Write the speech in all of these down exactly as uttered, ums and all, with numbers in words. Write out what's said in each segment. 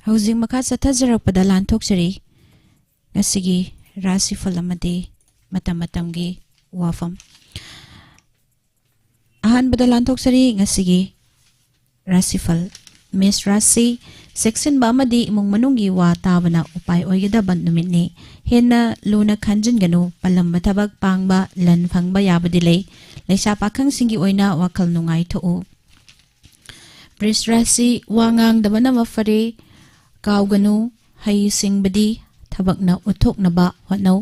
ꯍꯧꯖꯤꯛ ꯃꯈꯥ ꯆꯠꯊꯖꯔꯛꯄꯗ ꯂꯥꯟꯊꯣꯛꯆꯔꯤ ꯉꯁꯤꯒꯤ ꯔꯥꯁꯤꯐꯜ ꯑꯃꯗꯤ ꯃꯇꯝ ꯃꯇꯝꯒꯤ ꯋꯥꯐꯝ꯫ ꯑꯍꯥꯟꯕꯗ ꯂꯥꯟꯊꯣꯛꯆꯔꯤ ꯉꯁꯤꯒꯤ ꯔꯥꯁꯤꯐꯜ꯫ ꯃꯦꯁ ꯔꯥꯁꯤ꯫ ꯆꯦꯛꯁꯤꯟꯕ ꯑꯃꯗꯤ ꯏꯃꯨꯡ ꯃꯅꯨꯡꯒꯤ ꯋꯥ ꯇꯥꯕꯅ ꯎꯄꯥꯏ ꯑꯣꯏꯒꯗꯕ ꯅꯨꯃꯤꯠꯅꯤ꯫ ꯍꯦꯟꯅ ꯂꯨꯅ ꯈꯟꯖꯤꯟꯒꯅꯨ꯫ ꯄꯜꯂꯝꯕ ꯊꯕꯛ ꯄꯥꯡꯕ, ꯂꯟ ꯐꯪꯕ ꯌꯥꯕꯗꯤ ꯂꯩ꯫ ꯂꯩꯁꯥ ꯄꯥꯈꯪꯁꯤꯡꯒꯤ ꯑꯣꯏꯅ ꯋꯥꯈꯜ ꯅꯨꯡꯉꯥꯏꯊꯣꯛꯎ꯫ ꯕ꯭ꯔꯤꯖ ꯔꯥꯁꯤ꯫ ꯋꯥ ꯉꯥꯡꯗꯕꯅ ꯃꯐꯔꯦ꯫ ꯀꯥꯎꯒꯅꯨ꯫ ꯍꯩ ꯁꯤꯡꯕꯗꯤ ꯊꯕꯛꯅ ꯎꯠꯊꯣꯛꯅꯕ ꯍꯣꯠꯅꯧ꯫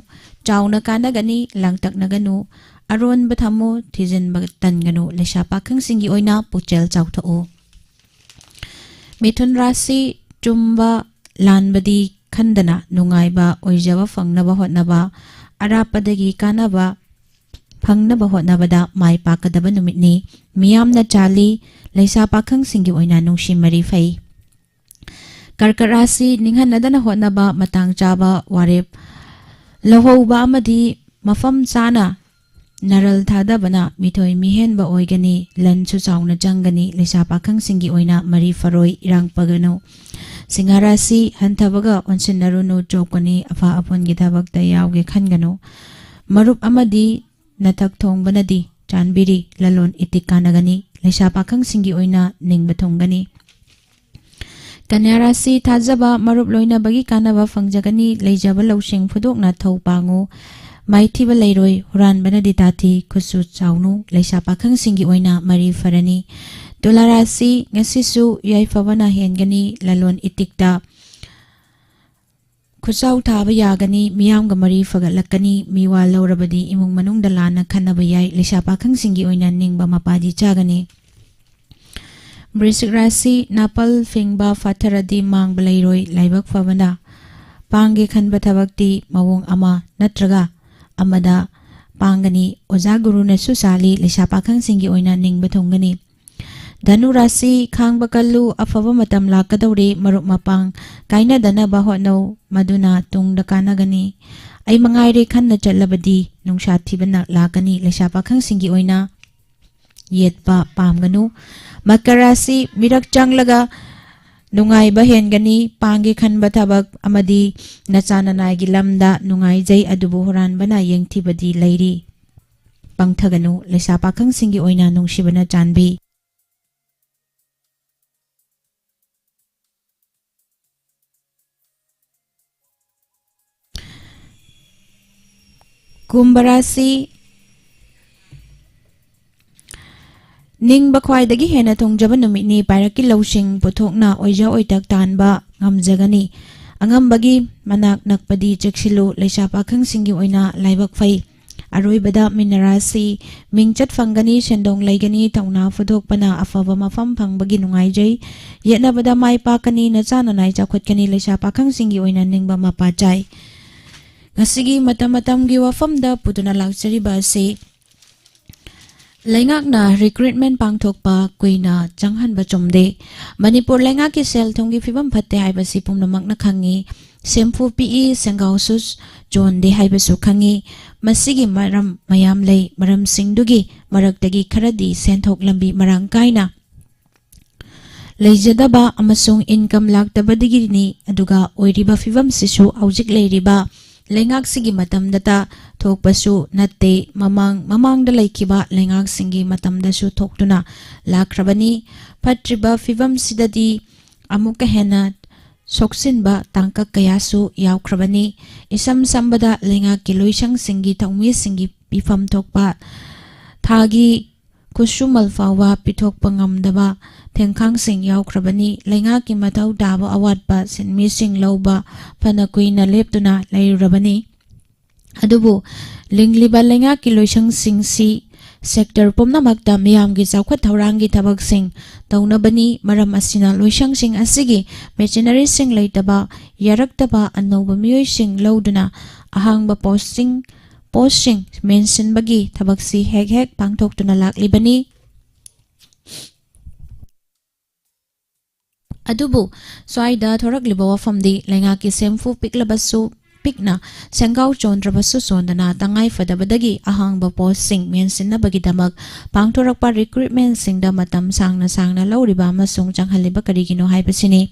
ꯆꯥꯎꯅ ꯀꯥꯟꯅꯒꯅꯤ, ꯂꯥꯡꯇꯛꯅꯒꯅꯨ꯫ ꯑꯔꯣꯟꯕ ꯊꯝꯃꯨ, ꯊꯤꯖꯤꯟꯕ ꯇꯟꯒꯅꯨ꯫ ꯂꯩꯁꯥ ꯄꯥꯈꯪꯁꯤꯡꯒꯤ ꯑꯣꯏꯅ ꯄꯨꯛꯆꯦꯜ ꯆꯥꯎꯊꯣꯛꯎ꯫ ꯃꯤꯊꯨꯟ ꯔꯥꯁꯤ꯫ ꯆꯨꯝꯕ ꯂꯥꯟꯕꯗꯤ ꯈꯟꯗꯅ ꯅꯨꯡꯉꯥꯏꯕ ꯑꯣꯏꯖꯕ ꯐꯪꯅꯕ ꯍꯣꯠꯅꯕ, ꯑꯔꯥꯞꯄꯗꯒꯤ ꯀꯥꯟꯅꯕ ꯐꯪꯅꯕ ꯍꯣꯠꯅꯕꯗ ꯃꯥꯏ ꯄꯥꯛꯀꯗꯕ ꯅꯨꯃꯤꯠꯅꯤ꯫ ꯃꯤꯌꯥꯝꯅ ꯆꯥꯜꯂꯤ꯫ ꯂꯩꯁꯥ ꯄꯥꯈꯪꯁꯤꯡꯒꯤ ꯑꯣꯏꯅ ꯅꯨꯡꯁꯤ ꯃꯔꯤ ꯐꯩ꯫ ꯀꯔꯀꯠ ꯔꯥꯁꯤ꯫ ꯅꯤꯡꯍꯟꯅꯗꯅ ꯍꯣꯠꯅꯕ, ꯃꯇꯥꯡ ꯆꯥꯕ ꯋꯥꯔꯦꯞ ꯂꯧꯍꯧꯕ ꯑꯃꯗꯤ ꯃꯐꯝ ꯆꯥꯅ ꯅꯔꯜ ꯊꯥꯗꯕꯅ ꯃꯤꯊꯣꯏ ꯃꯤꯍꯦꯟꯕ ꯑꯣꯏꯒꯅꯤ꯫ ꯂꯟꯁꯨ ꯆꯥꯎꯅ ꯆꯪꯒꯅꯤ꯫ ꯂꯩꯁꯥ ꯄꯥꯈꯪꯁꯤꯡꯒꯤ ꯑꯣꯏꯅ ꯃꯔꯤ ꯐꯔꯣꯏ, ꯏꯔꯥꯡ ꯄꯒꯅꯨ꯫ ꯁꯤꯡꯍ ꯔꯥꯁꯤ꯫ ꯍꯟꯊꯕꯒ ꯑꯣꯟꯁꯤꯟꯅꯔꯨꯅꯨ, ꯆꯣꯛꯀꯅꯤ꯫ ꯑꯐ ꯑꯐꯣꯟꯒꯤ ꯊꯕꯛꯇ ꯌꯥꯎꯒꯦ ꯈꯟꯒꯅꯨ꯫ ꯃꯔꯨꯞ ꯑꯃꯗꯤ ꯅꯊꯛ ꯊꯣꯡꯕꯅꯗꯤ ꯆꯥꯟꯕꯤꯔꯤ꯫ ꯂꯂꯣꯟ ꯏꯇꯤꯛ ꯀꯥꯟꯅꯒꯅꯤ꯫ ꯂꯩꯁꯥ ꯄꯥꯈꯪꯁꯤꯡꯒꯤ ꯑꯣꯏꯅ ꯅꯤꯡꯕ ꯊꯨꯡꯒꯅꯤ꯫ ꯀꯟꯌꯥ ꯔꯥꯁꯤ꯫ ꯊꯥꯖꯕ ꯃꯔꯨꯞ ꯂꯣꯏꯅꯕꯒꯤ ꯀꯥꯟꯅꯕ ꯐꯪꯖꯒꯅꯤ꯫ ꯂꯩꯖꯕ ꯂꯧꯁꯤꯡ ꯐꯨꯗꯣꯛꯅ ꯊꯧ ꯄꯥꯡꯉꯨ꯫ ꯃꯥꯏꯊꯤꯕ ꯂꯩꯔꯣꯏ꯫ ꯍꯨꯔꯥꯟꯕꯅꯗꯤ ꯇꯥꯊꯤ꯫ ꯈꯨꯠꯁꯨ ꯆꯥꯎꯅꯨ꯫ ꯂꯩꯁꯥ ꯄꯥꯈꯪꯁꯤꯡꯒꯤ ꯑꯣꯏꯅ ꯃꯔꯤ ꯐꯔꯅꯤ꯫ ꯇꯨꯂꯥ ꯔꯥꯁꯤ꯫ ꯉꯁꯤꯁꯨ ꯌꯥꯏꯐꯕꯅ ꯍꯦꯟꯒꯅꯤ꯫ ꯂꯂꯣꯟ ꯏꯇꯤꯛꯇ ꯈꯨꯠꯆꯥꯎ ꯊꯥꯕ ꯌꯥꯒꯅꯤ꯫ ꯃꯤꯌꯥꯝꯒ ꯃꯔꯤ ꯐꯒꯠꯂꯛꯀꯅꯤ꯫ ꯃꯤꯋꯥ ꯂꯧꯔꯕꯗꯤ ꯏꯃꯨꯡ ꯃꯅꯨꯡꯗ ꯂꯥꯟꯅ ꯈꯟꯅꯕ ꯌꯥꯏ꯫ ꯂꯩꯁꯥ ꯄꯥꯈꯪꯁꯤꯡꯒꯤ ꯑꯣꯏꯅ ꯅꯤꯡꯕ ꯃꯄꯥꯗꯤ ꯆꯥꯒꯅꯤ꯫ ꯕ꯭ꯔꯤꯁꯤꯛ ꯔꯥꯁꯤ꯫ ꯅꯥꯄꯜ ꯐꯤꯡꯕ ꯐꯥꯊꯔꯗꯤ ꯃꯥꯡꯕ ꯂꯩꯔꯣꯏ꯫ ꯂꯥꯏꯕꯛ ꯐꯕꯅ ꯄꯥꯡꯒꯦ ꯈꯟꯕ ꯊꯕꯛꯇꯤ ꯃꯑꯣꯡ ꯑꯃ ꯅꯠꯇ꯭ꯔꯒ ꯑꯃꯗ ꯄꯥꯡꯒꯅꯤ꯫ ꯑꯣꯖꯥ ꯒꯨꯔꯨꯅꯁꯨ ꯆꯥꯜꯂꯤ꯫ ꯂꯩꯁꯥ ꯄꯥꯈꯪꯁꯤꯡꯒꯤ ꯑꯣꯏꯅ ꯅꯤꯡꯕ ꯊꯨꯡꯒꯅꯤ꯫ ꯙꯅꯨ ꯔꯥꯁꯤ꯫ ꯈꯥꯡꯕ ꯀꯜꯂꯨ꯫ ꯑꯐꯕ ꯃꯇꯝ ꯂꯥꯛꯀꯗꯧꯔꯤ꯫ ꯃꯔꯨꯞ ꯃꯄꯥꯡ ꯀꯥꯏꯅꯗꯅꯕ ꯍꯣꯠꯅꯧ꯫ ꯃꯗꯨꯅ ꯇꯨꯡꯗ ꯀꯥꯟꯅꯒꯅꯤ꯫ ꯑꯩ ꯃꯉꯥꯏꯔꯦ ꯈꯟꯅ ꯆꯠꯂꯕꯗꯤ ꯅꯨꯡꯁꯥ ꯊꯤꯕꯅ ꯂꯥꯛꯀꯅꯤ꯫ ꯂꯩꯁꯥ ꯄꯥꯈꯪꯁꯤꯡꯒꯤ ꯑꯣꯏꯅ ꯌꯦꯠꯄ ꯄꯥꯝꯒꯅꯨ꯫ ꯃꯀꯔ ꯔꯥꯁꯤ꯫ ꯃꯤꯔꯛ ꯆꯪꯂꯒ ꯅꯨꯡꯉꯥꯏꯕ ꯍꯦꯟꯒꯅꯤ꯫ ꯄꯥꯡꯒꯦ ꯈꯟꯕ ꯊꯕꯛ ꯑꯃꯗꯤ ꯅꯆꯥ ꯅꯅꯥꯏꯒꯤ ꯂꯝꯗ ꯅꯨꯡꯉꯥꯏꯖꯩ, ꯑꯗꯨꯕꯨ ꯍꯨꯔꯥꯟꯕꯅ ꯌꯦꯡꯊꯤꯕꯗꯤ ꯂꯩꯔꯤ꯫ ꯄꯪꯊꯒꯅꯨ꯫ ꯂꯩꯁꯥ ꯄꯥꯈꯪꯁꯤꯡꯒꯤ ꯑꯣꯏꯅ ꯅꯨꯡꯁꯤꯕꯅ ꯆꯥꯟꯕꯤ꯫ ꯀꯨꯝꯚ ꯔꯥꯁꯤ꯫ ꯅꯤꯡꯕ ꯈ꯭ꯋꯥꯏꯗꯒꯤ ꯍꯦꯟꯅ ꯊꯨꯡꯖꯕ ꯅꯨꯃꯤꯠꯅꯤ꯫ ꯄꯥꯏꯔꯛꯀꯤ ꯂꯧꯁꯤꯡ ꯄꯨꯊꯣꯛꯅ ꯑꯣꯏꯖ ꯑꯣꯏꯇꯛ ꯇꯥꯟꯕ ꯉꯝꯖꯒꯅꯤ꯫ ꯑꯉꯝꯕꯒꯤ ꯃꯅꯥꯛ ꯅꯛꯄꯗꯤ ꯆꯦꯛꯁꯤꯜꯂꯨ꯫ ꯂꯩꯁꯥ ꯄꯥꯈꯪꯁꯤꯡꯒꯤ ꯑꯣꯏꯅ ꯂꯥꯏꯕꯛ ꯐꯩ꯫ ꯑꯔꯣꯏꯕꯗ ꯃꯤꯅ ꯔꯥꯁꯤ ꯃꯤꯡꯆꯠ ꯐꯪꯒꯅꯤ, ꯁꯦꯟꯗꯣꯡ ꯂꯩꯒꯅꯤ, ꯊꯧꯅꯥ ꯐꯨꯗꯣꯛꯄꯅ ꯑꯐꯕ ꯃꯐꯝ ꯐꯪꯕꯒꯤ ꯅꯨꯡꯉꯥꯏꯖꯩ꯫ ꯌꯦꯠꯅꯕꯗ ꯃꯥꯏ ꯄꯥꯛꯀꯅꯤ, ꯅꯆꯥ ꯅꯅꯥꯏ ꯆꯥꯎꯈꯠꯀꯅꯤ, ꯂꯩꯁꯥ ꯄꯥꯈꯪꯁꯤꯡꯒꯤ ꯑꯣꯏꯅ ꯅꯤꯡꯕ ꯃꯄꯥ ꯆꯥꯏ꯫ ꯉꯁꯤꯒꯤ ꯃꯇꯝ ꯃꯇꯝꯒꯤ ꯋꯥꯐꯝꯗ ꯄꯨꯗꯨꯅ ꯂꯥꯛꯆꯔꯤꯕ ꯑꯁꯤ ꯂꯩꯉꯥꯛꯅ recruitment ꯄꯥꯡꯊꯣꯛꯄ ꯀꯨꯏꯅ ꯆꯪꯍꯟꯕ ꯆꯨꯝꯗꯦ꯫ ꯃꯅꯤꯄꯨꯔ ꯂꯩꯉꯥꯛꯀꯤ ꯁꯦꯜ ꯊꯨꯝꯒꯤ ꯐꯤꯕꯝ ꯐꯠꯇꯦ ꯍꯥꯏꯕꯁꯤ ꯄꯨꯝꯅꯃꯛꯅ ꯈꯪꯉꯤ꯫ ꯁꯦꯝꯐꯨ ꯄꯤꯛꯏ, ꯁꯦꯡꯒꯥꯎꯁꯨ ꯆꯣꯟꯗꯦ ꯍꯥꯏꯕꯁꯨ ꯈꯪꯉꯤ꯫ ꯃꯁꯤꯒꯤ ꯃꯔꯝ ꯃꯌꯥꯝ ꯂꯩ꯫ ꯃꯔꯝꯁꯤꯡꯗꯨꯒꯤ ꯃꯔꯛꯇꯒꯤ ꯈꯔꯗꯤ ꯁꯦꯟꯊꯣꯛ ꯂꯝꯕꯤ ꯃꯔꯥꯡ ꯀꯥꯏꯅ ꯂꯩꯖꯗꯕ ꯑꯃꯁꯨꯡ income ꯂꯥꯛꯇꯕꯗꯒꯤꯅꯤ꯫ ꯑꯗꯨꯒ ꯑꯣꯏꯔꯤꯕ ꯐꯤꯕꯝꯁꯤꯁꯨ ꯍꯧꯖꯤꯛ ꯂꯩꯔꯤꯕ ꯂꯩꯉꯥꯛꯁꯤꯒꯤ ꯃꯇꯝꯗꯇ ꯊꯣꯛꯄꯁꯨ ꯅꯠꯇꯦ, ꯃꯃꯥꯡ ꯃꯃꯥꯡꯗ ꯂꯩꯈꯤꯕ ꯂꯩꯉꯥꯛꯁꯤꯡꯒꯤ ꯃꯇꯝꯗꯁꯨ ꯊꯣꯛꯇꯨꯅ ꯂꯥꯛꯈ꯭ꯔꯕꯅꯤ꯫ ꯐꯠꯇ꯭ꯔꯤꯕ ꯐꯤꯕꯝꯁꯤꯗꯗꯤ ꯑꯃꯨꯛꯀ ꯍꯦꯟꯅ ꯁꯣꯛꯆꯤꯟꯕ ꯇꯥꯡꯀꯛ ꯀꯌꯥꯁꯨ ꯌꯥꯎꯈ꯭ꯔꯕꯅꯤ꯫ ꯏꯁꯝ ꯁꯝꯕꯗ ꯂꯩꯉꯥꯛꯀꯤ ꯂꯣꯏꯁꯪꯁꯤꯡꯒꯤ ꯊꯧꯃꯤꯁꯤꯡꯒꯤ ꯄꯤꯐꯝ ꯊꯣꯛꯄ ꯊꯥꯒꯤ ꯈꯨꯠꯁꯨꯃꯜ ꯐꯥꯎꯕ ꯄꯤꯊꯣꯛꯄ ꯉꯝꯗꯕ ꯊꯦꯡꯈꯥꯡꯁꯤꯡ ꯌꯥꯎꯈ꯭ꯔꯕꯅꯤ꯫ ꯂꯩꯉꯥꯛꯀꯤ ꯃꯊꯧ ꯇꯥꯕ ꯑꯋꯥꯠꯄ ꯁꯤꯟꯃꯤꯁꯤꯡ ꯂꯧꯕ ꯐꯅ ꯀꯨꯏꯅ ꯂꯦꯞꯇꯨꯅ ꯂꯩꯔꯨꯔꯕꯅꯤ꯫ ꯑꯗꯨꯕꯨ ꯂꯤꯡꯂꯤꯕ ꯂꯩꯉꯥꯛꯀꯤ ꯂꯣꯏꯁꯪꯁꯤꯡꯁꯤ sector ꯄꯨꯝꯅꯃꯛꯇ ꯃꯤꯌꯥꯝꯒꯤ ꯆꯥꯎꯈꯠ ꯊꯧꯔꯥꯡꯒꯤ ꯊꯕꯛꯁꯤꯡ ꯇꯧꯅꯕꯅꯤ꯫ ꯃꯔꯝ ꯑꯁꯤꯅ ꯂꯣꯏꯁꯪꯁꯤꯡ ꯑꯁꯤꯒꯤ machineryꯁꯤꯡ ꯂꯩꯇꯕ, ꯌꯥꯔꯛꯇꯕ ꯑꯅꯧꯕ ꯃꯤꯑꯣꯏꯁꯤꯡ ꯂꯧꯗꯨꯅ ꯑꯍꯥꯡꯕ posting, postꯁꯤꯡ ꯃꯦꯟꯁꯤꯟꯕꯒꯤ ꯊꯕꯛꯁꯤ ꯍꯦꯛ ꯍꯦꯛ ꯄꯥꯡꯊꯣꯛꯇꯨꯅ ꯂꯥꯛꯂꯤꯕꯅꯤ꯫ ꯑꯗꯨꯕꯨ ꯁ꯭ꯋꯥꯏꯗ ꯊꯣꯔꯛꯂꯤꯕ ꯋꯥꯐꯝꯗꯤ ꯂꯩꯉꯥꯛꯀꯤ ꯁꯦꯝꯐꯨ ꯄꯤꯛꯂꯕꯁꯨ ꯄꯤꯛꯅ ꯁꯦꯡꯒꯥꯎ ꯆꯣꯟꯗ꯭ꯔꯕꯁꯨ ꯆꯣꯟꯗꯅ ꯇꯉꯥꯏ ꯐꯗꯕꯗꯒꯤ ꯑꯍꯥꯡꯕ ꯄꯣꯁꯁꯤꯡ ꯃꯦꯟꯁꯤꯟꯅꯕꯒꯤꯗꯃꯛ ꯄꯥꯡꯊꯣꯔꯛꯄ ꯔꯤꯀ꯭ꯔꯨꯏꯠꯃꯦꯟꯁꯤꯡꯗ ꯃꯇꯝ ꯁꯥꯡꯅ ꯁꯥꯡꯅ ꯂꯧꯔꯤꯕ ꯑꯃꯁꯨꯡ ꯆꯪꯍꯜꯂꯤꯕ ꯀꯔꯤꯒꯤꯅꯣ ꯍꯥꯏꯕꯁꯤꯅꯤ꯫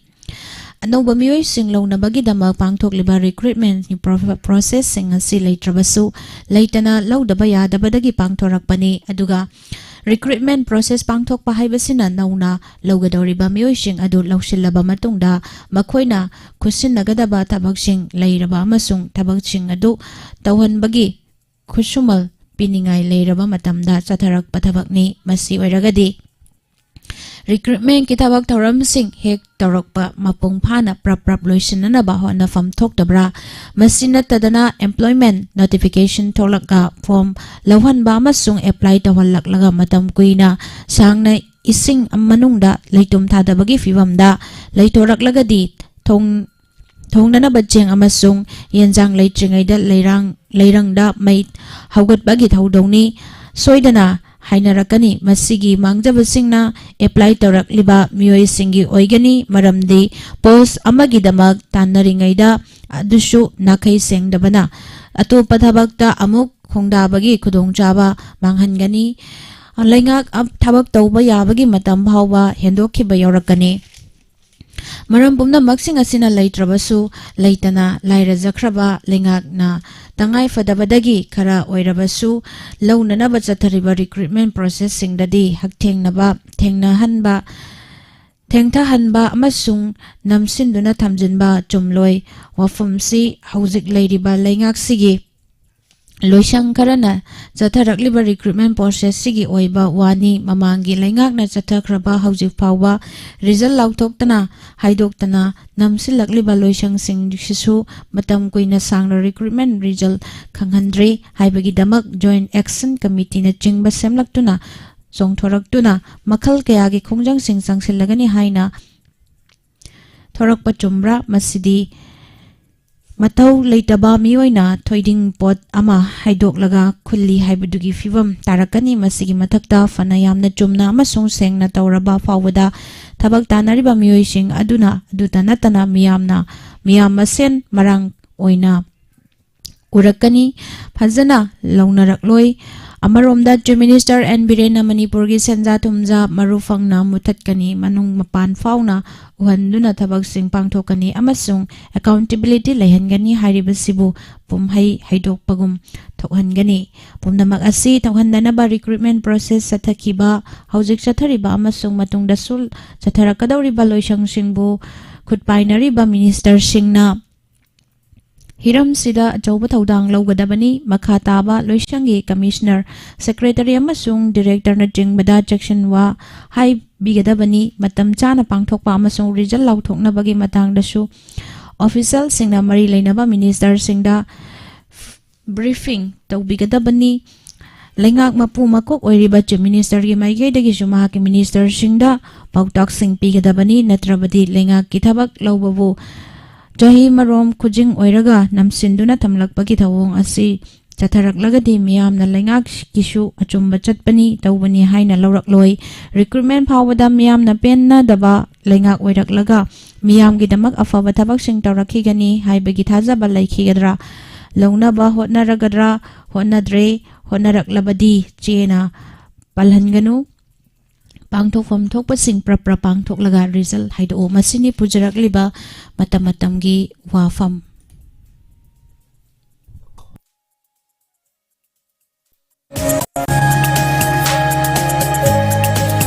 ꯑꯅꯧꯕ ꯃꯤꯑꯣꯏꯁꯤꯡ ꯂꯧꯅꯕꯒꯤꯗꯃꯛ ꯄꯥꯡꯊꯣꯛꯂꯤꯕ ꯔꯤꯀ꯭ꯔꯨꯏꯠꯃꯦꯟꯒꯤ ꯄ꯭ꯔꯣ-, ꯄ꯭ꯔꯣꯁꯦꯁꯁꯤꯡ ꯑꯁꯤ ꯂꯩꯇ꯭ꯔꯕꯁꯨ ꯂꯩꯇꯅ ꯂꯧꯗꯕ ꯌꯥꯗꯕꯗꯒꯤ ꯄꯥꯡꯊꯣꯔꯛꯄꯅꯤ꯫ ꯑꯗꯨꯒ ꯔꯤꯀ꯭ꯔꯨꯏꯠꯃꯦꯟ ꯄ꯭ꯔꯣꯁꯦꯁ ꯄꯥꯡꯊꯣꯛꯄ ꯍꯥꯏꯕꯁꯤꯅ ꯅꯧꯅ ꯂꯧꯒꯗꯧꯔꯤꯕ ꯃꯤꯑꯣꯏꯁꯤꯡ ꯑꯗꯨ ꯂꯧꯁꯤꯜꯂꯕ ꯃꯇꯨꯡꯗ ꯃꯈꯣꯏꯅ ꯈꯨꯠꯁꯤꯟꯅꯒꯗꯕ ꯊꯕꯛꯁꯤꯡ ꯂꯩꯔꯕ ꯑꯃꯁꯨꯡ ꯊꯕꯛꯁꯤꯡ ꯑꯗꯨ ꯇꯧꯍꯟꯕꯒꯤ ꯈꯨꯠꯁꯨꯃꯜ ꯄꯤꯅꯤꯡꯉꯥꯏ ꯂꯩꯔꯕ ꯃꯇꯝꯗ ꯆꯠꯊꯔꯛꯄ ꯊꯕꯛꯅꯤ꯫ ꯃꯁꯤ ꯑꯣꯏꯔꯒꯗꯤ ꯔꯤꯀ꯭ꯔꯨꯏꯠꯃꯦꯟꯒꯤ ꯊꯕꯛ ꯊꯧꯔꯝꯁꯤꯡ ꯍꯦꯛ ꯇꯧꯔꯛꯄ ꯃꯄꯨꯡ ꯐꯥꯅ ꯄ꯭ꯔꯞ ꯄ꯭ꯔꯞ ꯂꯣꯏꯁꯤꯟꯅꯅꯕ ꯍꯣꯠꯅꯐꯝ ꯊꯣꯛꯇꯕ꯭ꯔꯥ? ꯃꯁꯤ ꯅꯠꯇꯗꯅ ꯑꯦꯝꯄ꯭ꯂꯣꯏꯃꯦꯟ ꯅꯣꯇꯤꯐꯤꯀꯦꯁꯟ ꯊꯣꯛꯂꯛꯂꯒ ꯐꯣꯔꯝ ꯂꯧꯍꯟꯕ ꯑꯃꯁꯨꯡ ꯑꯦꯄ꯭ꯂꯥꯏ ꯇꯧꯍꯜꯂꯛꯂꯒ ꯃꯇꯝ ꯀꯨꯏꯅ ꯁꯥꯡꯅ ꯏꯁꯤꯡ ꯃꯅꯨꯡꯗ ꯂꯩꯇꯨꯝ ꯊꯥꯗꯕꯒꯤ ꯐꯤꯕꯝꯗ ꯂꯩꯊꯣꯔꯛꯂꯒꯗꯤ ꯊꯣꯡ-, ꯊꯣꯡꯅꯅꯕ ꯆꯦꯡ ꯑꯃꯁꯨꯡ ꯌꯦꯟꯖꯥꯡ ꯂꯩꯇ꯭ꯔꯤꯉꯩꯗ ꯂꯩꯔꯥꯡ-, ꯂꯩꯔꯪꯗ ꯃꯩ ꯍꯧꯒꯠꯄꯒꯤ ꯊꯧꯗꯧꯅꯤ꯫ ꯁꯣꯏꯗꯅ ꯍꯥꯏꯅꯔꯛꯀꯅꯤ꯫ ꯃꯁꯤꯒꯤ ꯃꯥꯡꯖꯕꯁꯤꯡꯅ ꯑꯦꯄ꯭ꯂꯥꯏ ꯇꯧꯔꯛꯂꯤꯕ ꯃꯤꯑꯣꯏꯁꯤꯡꯒꯤ ꯑꯣꯏꯒꯅꯤ, ꯃꯔꯝꯗꯤ ꯄꯣꯁ ꯑꯃꯒꯤꯗꯃꯛ ꯇꯥꯟꯅꯔꯤꯉꯩꯗ ꯑꯗꯨꯁꯨ ꯅꯥꯈꯩ ꯁꯦꯡꯗꯕꯅ ꯑꯇꯣꯞꯄ ꯊꯕꯛꯇ ꯑꯃꯨꯛ ꯈꯣꯡꯗꯥꯕꯒꯤ ꯈꯨꯗꯣꯡꯆꯥꯕ ꯃꯥꯡꯍꯟꯒꯅꯤ꯫ ꯂꯩꯉꯥꯛ ꯑ-, ꯊꯕꯛ ꯇꯧꯕ ꯌꯥꯕꯒꯤ ꯃꯇꯝ ꯐꯥꯎꯕ ꯍꯦꯟꯗꯣꯛꯈꯤꯕ ꯌꯥꯎꯔꯛꯀꯅꯤ꯫ ꯃꯔꯝ ꯄꯨꯝꯅꯃꯛꯁꯤꯡ ꯑꯁꯤꯅ ꯂꯩꯇ꯭ꯔꯕꯁꯨ, ꯂꯩꯇꯅ ꯂꯥꯏꯔꯖꯈ꯭ꯔꯕ ꯂꯩꯉꯥꯛꯅ ꯇꯉꯥꯏ ꯐꯗꯕꯗꯒꯤ ꯈꯔ ꯑꯣꯏꯔꯕꯁꯨ ꯂꯧꯅꯅꯕ ꯆꯠꯊꯔꯤꯕ ꯔꯤꯀ꯭ꯔꯨꯏꯠꯃꯦꯟ ꯄ꯭ꯔꯣꯁꯦꯁꯁꯤꯡꯗꯗꯤ ꯍꯛꯊꯦꯡꯅꯕ, ꯊꯦꯡꯅꯍꯟꯕ, ꯊꯦꯡꯊꯍꯟꯕ ꯑꯃꯁꯨꯡ ꯅꯝꯁꯤꯟꯗꯨꯅ ꯊꯝꯖꯤꯟꯕ ꯆꯨꯝꯂꯣꯏ꯫ ꯋꯥꯐꯝꯁꯤ ꯍꯧꯖꯤꯛ ꯂꯩꯔꯤꯕ ꯂꯩꯉꯥꯛꯁꯤꯒꯤ ꯂꯣꯏꯁꯪ ꯈꯔꯅ ꯆꯠꯊꯔꯛꯂꯤꯕ ꯔꯤꯀ꯭ꯔꯨꯏꯠꯃꯦꯟ ꯄ꯭ꯔꯣꯁꯦꯁꯁꯤꯒꯤ ꯑꯣꯏꯕ ꯋꯥꯅꯤ꯫ ꯃꯃꯥꯡꯒꯤ ꯂꯩꯉꯥꯛꯅ ꯆꯠꯊꯈ꯭ꯔꯕ ꯍꯧꯖꯤꯛ ꯐꯥꯎꯕ ꯔꯤꯖꯜ ꯂꯥꯎꯊꯣꯛꯇꯅ ꯍꯥꯏꯗꯣꯛꯇꯅ ꯅꯝꯁꯤꯜꯂꯛꯂꯤꯕ ꯂꯣꯏꯁꯪꯁꯤꯡꯁꯤꯁꯨ ꯃꯇꯝ ꯀꯨꯏꯅ ꯁꯥꯡꯅ ꯔꯤꯀ꯭ꯔꯨꯏꯠꯃꯦꯟ ꯔꯤꯖꯜ ꯈꯪꯍꯟꯗ꯭ꯔꯤ ꯍꯥꯏꯕꯒꯤꯗꯃꯛ ꯖꯣꯏꯟꯠ ꯑꯦꯛꯁꯟ ꯀꯃꯤꯇꯤꯅꯆꯤꯡꯕ ꯁꯦꯝꯂꯛꯇꯨꯅ ꯆꯣꯡꯊꯣꯔꯛꯇꯨꯅ ꯃꯈꯜ ꯀꯌꯥꯒꯤ ꯈꯣꯡꯖꯪꯁꯤꯡ ꯆꯪꯁꯤꯜꯂꯒꯅꯤ ꯍꯥꯏꯅ ꯊꯣꯔꯛꯄ ꯆꯨꯝꯕ꯭ꯔꯥ? ꯃꯁꯤꯗꯤ ꯃꯊꯧ ꯂꯩꯇꯕ ꯃꯤꯑꯣꯏꯅ ꯊꯣꯏꯗꯤꯡ ꯄꯣꯠ ꯑꯃ ꯍꯥꯏꯗꯣꯛꯂꯒ ꯈꯨꯜꯂꯤ ꯍꯥꯏꯕꯗꯨꯒꯤ ꯐꯤꯕꯝ ꯇꯥꯔꯛꯀꯅꯤ꯫ ꯃꯁꯤꯒꯤ ꯃꯊꯛꯇ ꯐꯅ ꯌꯥꯝꯅ ꯆꯨꯝꯅ ꯑꯃꯁꯨꯡ ꯁꯦꯡꯅ ꯇꯧꯔꯕ ꯐꯥꯎꯕꯗ ꯊꯕꯛ ꯇꯥꯟꯅꯔꯤꯕ ꯃꯤꯑꯣꯏꯁꯤꯡ ꯑꯗꯨꯅ ꯑꯗꯨꯇ ꯅꯠꯇꯅ ꯃꯤꯌꯥꯝꯅ, ꯃꯤꯌꯥꯝ ꯃꯁꯦꯟ ꯃꯔꯥꯡ ꯑꯣꯏꯅ ꯎꯔꯛꯀꯅꯤ, ꯐꯖꯅ ꯂꯧꯅꯔꯛꯂꯣꯏ꯫ ꯑꯃꯔꯣꯝꯗ Chief Minister N ꯕꯤꯔꯦꯟꯅ ꯃꯅꯤꯄꯨꯔꯒꯤ ꯁꯦꯟꯖꯥ ꯊꯨꯝꯖꯥ ꯃꯔꯨ ꯐꯪꯅ ꯃꯨꯊꯠꯀꯅꯤ, ꯃꯅꯨꯡ ꯃꯄꯥꯟ ꯐꯥꯎꯅ ꯎꯍꯟꯗꯨꯅ ꯊꯕꯛꯁꯤꯡ ꯄꯥꯡꯊꯣꯛꯀꯅꯤ ꯑꯃꯁꯨꯡ accountability ꯂꯩꯍꯟꯒꯅꯤ ꯍꯥꯏꯔꯤꯕꯁꯤꯕꯨ ꯄꯨꯝꯍꯩ ꯍꯩꯗꯣꯛꯄꯒꯨꯝ ꯊꯣꯛꯍꯟꯒꯅꯤ꯫ ꯄꯨꯝꯅꯃꯛ ꯑꯁꯤ ꯊꯣꯛꯍꯟꯗꯅꯕ recruitment process ꯆꯠꯊꯈꯤꯕ, ꯍꯧꯖꯤꯛ ꯆꯠꯊꯔꯤꯕ ꯑꯃꯁꯨꯡ ꯃꯇꯨꯡꯗꯁꯨ ꯆꯠꯊꯔꯛꯀꯗꯧꯔꯤꯕ ꯂꯣꯏꯁꯪꯁꯤꯡꯕꯨ ꯈꯨꯠ ꯄꯥꯏꯅꯔꯤꯕ ministerꯁꯤꯡꯅ ꯍꯤꯔꯝꯁꯤꯗ ꯑꯆꯧꯕ ꯊꯧꯗꯥꯡ ꯂꯧꯒꯗꯕꯅꯤ꯫ ꯃꯈꯥ ꯇꯥꯕ ꯂꯣꯏꯁꯪꯒꯤ commissioner, secretary ꯑꯃꯁꯨꯡ directorꯅꯆꯤꯡꯕꯗ ꯆꯦꯛꯁꯤꯟꯋꯥ ꯍꯥꯏꯕꯤꯒꯗꯕꯅꯤ꯫ ꯃꯇꯝ ꯆꯥꯅ ꯄꯥꯡꯊꯣꯛꯄ ꯑꯃꯁꯨꯡ result ꯂꯥꯎꯊꯣꯛꯅꯕꯒꯤ ꯃꯇꯥꯡꯗꯁꯨ officialꯁꯤꯡꯅ ꯃꯔꯤ ꯂꯩꯅꯕ ministerꯁꯤꯡꯗ briefing ꯇꯧꯕꯤꯒꯗꯕꯅꯤ꯫ ꯂꯩꯉꯥꯛ ꯃꯄꯨ ꯃꯀꯣꯛ ꯑꯣꯏꯔꯤꯕ Chief Ministerꯒꯤ ꯃꯥꯏꯀꯩꯗꯒꯤꯁꯨ ꯃꯍꯥꯛꯀꯤ ministerꯁꯤꯡꯗ ꯄꯥꯎꯇꯥꯛꯁꯤꯡ ꯄꯤꯒꯗꯕꯅꯤ, ꯅꯠꯇ꯭ꯔꯕꯗꯤ ꯂꯩꯉꯥꯛꯀꯤ ꯊꯕꯛ ꯂꯧꯕꯕꯨ ꯆꯍꯤ ꯃꯔꯣꯝ ꯈꯨꯖꯤꯡ ꯑꯣꯏꯔꯒ ꯅꯝꯁꯤꯟꯗꯨꯅ ꯊꯝꯂꯛꯄꯒꯤ ꯊꯧꯑꯣꯡ ꯑꯁꯤ ꯆꯠꯊꯔꯛꯂꯒꯗꯤ ꯃꯤꯌꯥꯝꯅ ꯂꯩꯉꯥꯛꯀꯤꯁꯨ ꯑꯆꯨꯝꯕ ꯆꯠꯄꯅꯤ ꯇꯧꯕꯅꯤ ꯍꯥꯏꯅ ꯂꯧꯔꯛꯂꯣꯏ꯫ Recruitment ꯐꯥꯎꯕꯗ ꯃꯤꯌꯥꯝꯅ ꯄꯦꯟꯅꯗꯕ ꯂꯩꯉꯥꯛ ꯑꯣꯏꯔꯛꯂꯒ ꯃꯤꯌꯥꯝꯒꯤꯗꯃꯛ ꯑꯐꯕ ꯊꯕꯛꯁꯤꯡ ꯇꯧꯔꯛꯈꯤꯒꯅꯤ ꯍꯥꯏꯕꯒꯤ ꯊꯥꯖꯕ ꯂꯩꯈꯤꯒꯗ꯭ꯔꯥ? ꯂꯧꯅꯕ ꯍꯣꯠꯅꯔꯒꯗ꯭ꯔꯥ? ꯍꯣꯠꯅꯗ꯭ꯔꯦ꯫ ꯍꯣꯠꯅꯔꯛꯂꯕꯗꯤ ꯆꯦꯅ ꯄꯜꯍꯟꯒꯅꯨ꯫ ꯄꯥꯡꯊꯣꯛꯐꯝ ꯊꯣꯛꯄꯁꯤꯡ ꯄ꯭ꯔꯞ ꯄ꯭ꯔꯞ ꯄꯥꯡꯊꯣꯛꯂꯒ result ꯍꯥꯏꯗꯣꯛꯎ꯫ ꯃꯁꯤꯅꯤ ꯄꯨꯖꯔꯛꯂꯤꯕ ꯃꯇꯝ ꯃꯇꯝꯒꯤ ꯋꯥꯐꯝ꯫